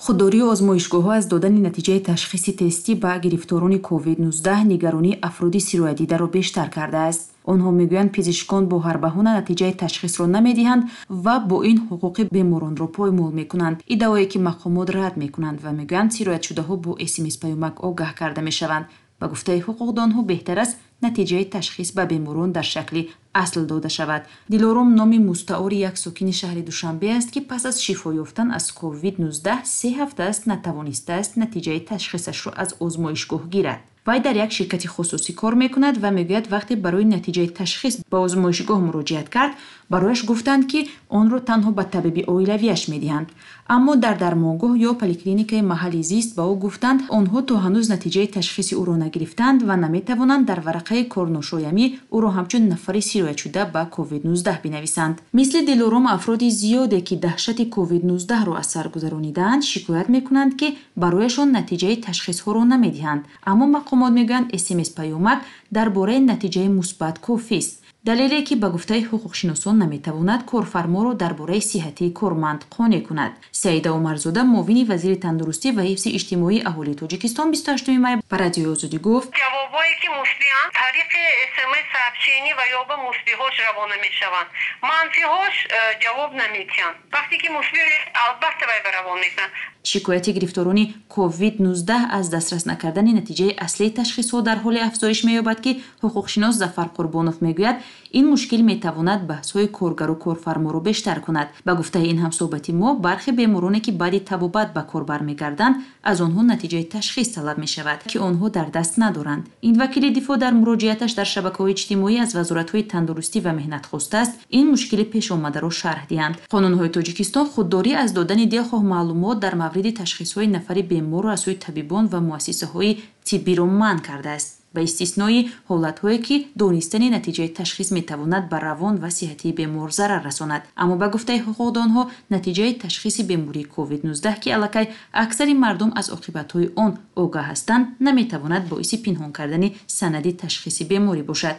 Худдории озмоишгоҳҳо аз додани натиҷаи ташхиси тестӣ ба гирифторони COVID-19 нигаронии афроди сироятдидаро бештар кардааст. Онҳо мегӯянд, пизишкон бо ҳар баҳона натиҷаи ташхисро намедиҳанд ва бо ин ҳуқуқи беморонро поймол мекунанд. Иддаое ки мақомот рад мекунанд ва мегӯянд, сироятшудаҳо бо СМС-паёмак огаҳ карда мешаванд. Ба гуфтаи ҳуқуқдонҳо, беҳтар аст натиҷаи ташхис ба беморон дар шакли асл дода шавад. Дилором номи мустаори як сокини шаҳри Душанбе аст, ки пас аз шифо ёфтан аз COVID-19 3 ҳафта аст натавонистааст натиҷаи ташхисашро аз озмоишгоҳ гирад. Вай дар як ширкати хусусӣ кор мекунад ва мегӯяд, вақте барои натиҷаи ташхис ба озмоишгоҳ муроҷиат кард, барояш гуфтанд, ки онро танҳо ба табиби оилавиаш медиҳанд. Аммо дар дармонгоҳ ё поликлиникаи маҳалли зист ба ӯ гуфтанд, онҳо то ҳанӯз натиҷаи ташхиси ӯро нагирифтаанд ва наметавонанд дар варақаи корношоямӣ ӯро ҳамчун нафари сироятшуда ба COVID-19 бинависанд. Мисли Дилором, афроди зиёде, ки даҳшати COVID-19-ро аз сар гузаронидаанд, шикоят мекунанд, ки барояшон натиҷаи ташхисҳоро намедиҳанд. Аммо мақомот мегӯянд, СМС-паёмак дар бораи натиҷаи мусбат кофист. Далеле, ки ба гуфтаи ҳуқуқшиносон, наметавонад корфарморо дар бораи сиҳатии корманд қонеъ кунад. Саида Умарзода, муовини вазири тандурустӣ ва ҳифзи иҷтимоии аҳолии Тоҷикистон, 28 май ба Радиои Озодӣ гуфт: Ҷавобҳое, ки мусбианд, тариқи СМС сообщение ва ё ба мусбиҳош равона мешаванд, манфиҳош ҷавоб наметиҳанд. Вақте ки мусбӣ, албатта, вай ба равон мекунанд. Шикояти гирифторони COVID-19 аз дастрас накардани натиҷаи аслии ташхисҳо дар ҳоле афзоиш меёбад, ки ҳуқуқшинос Зафар Қурбонов мегӯяд, ин мушкил метавонад баҳсҳои коргару корфарморо бештар кунад. Ба гуфтаи ин ҳамсӯҳбати мо, бархе бемороне, ки баъди табобат ба кор бармегарданд, аз онҳо натиҷаи ташхис талаб мешавад, ки онҳо дар даст надоранд. Ин вакили дифоъ дар муроҷиаташ дар шабакаҳои иҷтимоӣ аз вазоратҳои тандурустӣ ва меҳнат хостааст, ин мушкили пешомадаро шарҳ диҳанд. Қонунҳои Тоҷикистон худдорӣ аз додани дилхоҳ маълумот дар мавриди ташхисҳои нафари беморро аз сӯи табибон ва муассисаҳои тиббиро манъ кардааст, ба истиснои ҳолатҳое, ки донистани натиҷаи ташхис метавонад ба равон ва сиҳатии бемор зарар расонад. Аммо ба гуфтаи ҳуқуқдонҳо, натиҷаи ташхиси бемории COVID-19, ки аллакай аксари мардум аз оқибатҳои он огаҳ ҳастанд, наметавонад боиси пинҳон кардани санади ташхиси беморӣ бошад.